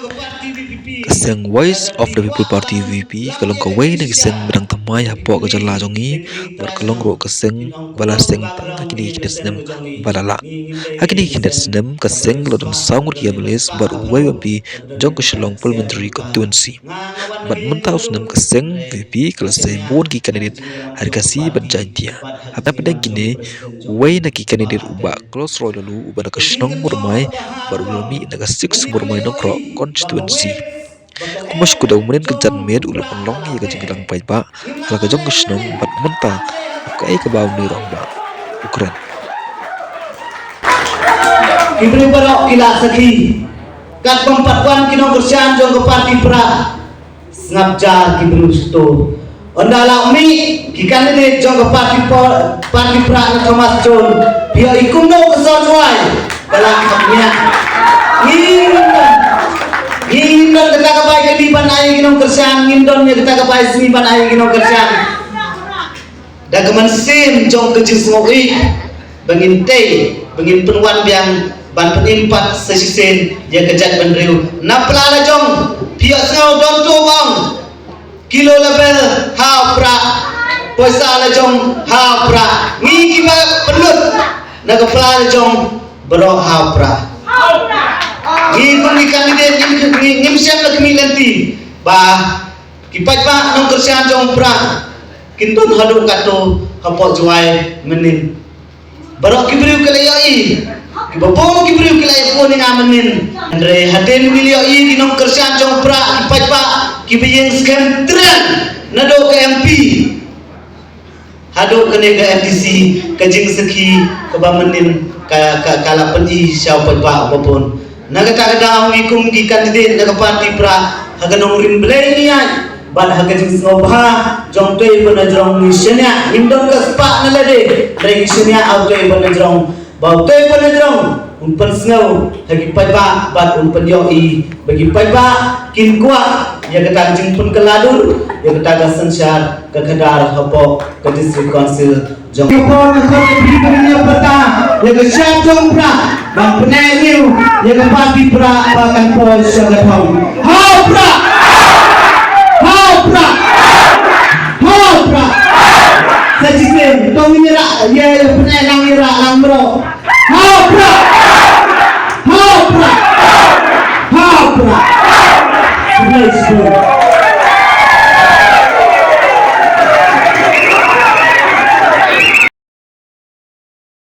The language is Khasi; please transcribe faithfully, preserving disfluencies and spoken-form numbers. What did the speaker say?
Ka seng Voice of the People Party, V P, ka long kawei na ki seng ba dang thymmai hapoh ka jylla jong ngi, bad ka long ruh ka seng ba la seng tang ha kine ki khyndiat snem ba la lah. Ha kine ki khyndiat snem ka seng ka la don saw ngut ki M L As bad uwei u M P jong ka Shillong Parliamentary Constituency. Bad mynta u snem ka seng V P ka la sei bun ki candidate ha ri Khasi bad Jaintia. Hapdeng kine, uwei na ki candidate u Bah Klosroy Laloo uba na ka shnong Murmai bad uba la mih na ka six Murmai Nongkrok constituency. Kumba shu da u mynnin ka janmiet u la pynlong ïa ka jingïalang paidbah ha la ka jong ka shnong bad mynta kaei kaba u nongïalang ba u kren. Ki briew baroh ki la sakhi. Kat bym pat wan ki nongkyrshan jong ka party Prah, sngap jar ki briew shuh. Ynda la mih ki candidate jong ka party por, party Prah na Thomas Jones, phi ïohi kumno ka sor Jowai ka la khapngiah. Ngim don, ngim don kata ka bai kali ban ai ki nongkyrshan, ngim don ïa kata ka bai sngi ban ai ki nongkyrshan. Da ka mynsiem jong ka jingsngewsih ba ngin tei, ba ngin pynwan biang ban pynim pat sa shisien ïa ka jaitbynriew. Na pla la jong, phi ïohsngew don tu bang kilo label ha u Prah, poisa la jong ha u Prah. Ngi kiba pynlut na ka pla la jong baroh ha u Prah. Ngi kum ki candidate ngim, ngim, ngim shem la ka mih lynti ba ki paidbah nongkyrshan jong u Prah kin don haduh katto hapoh Jowai mynnin. Baroh ki briew ki la ïohi, kiba bun ki briew ki la ïohi ïa nga mynnin. Hynrei hadien ngi la ïohi ki nongkyrshan jong u Prah, ki paidbah kiba ïeng skhem tren naduh ka M P haduh kane ka M D C, ka jingsakhi kaba mynnin ka, ka, ka la pyni sha u paidbah uba bun. Na kata ka daw ngi kum ki candidate na ka party Prah, ha ka nongrim Blei ngi ïaid bad ha ka jingsngewbha jong utei u ba na jrong ngi shaniah. Ngim don ka spah na lade, hynrei ngi shaniah ha utei u ba na jrong, ba utei u ba na jrong un pynsngew ha ki paidbah bad un pynïohi ba ki paidbah kin kwah ïa kata ka jingpynkylla dur, ïa kata ka synshar ka khadar hapoh ka District Council jong. Ka por na ka por ka phi ka ïa pyrta ïa ka shap jong u Prah, ban pyneh ñiew ïa ka party Prah ba kan poi sha ka thong. Ha u Prah! Ha u Prah! Ha u Prah! Sa shisien to ngin ïa rah, ïa pyneh lang, ïa rah lang baroh. Ha u Prah! Ha u Prah! Ha u Prah! Khublei shibun.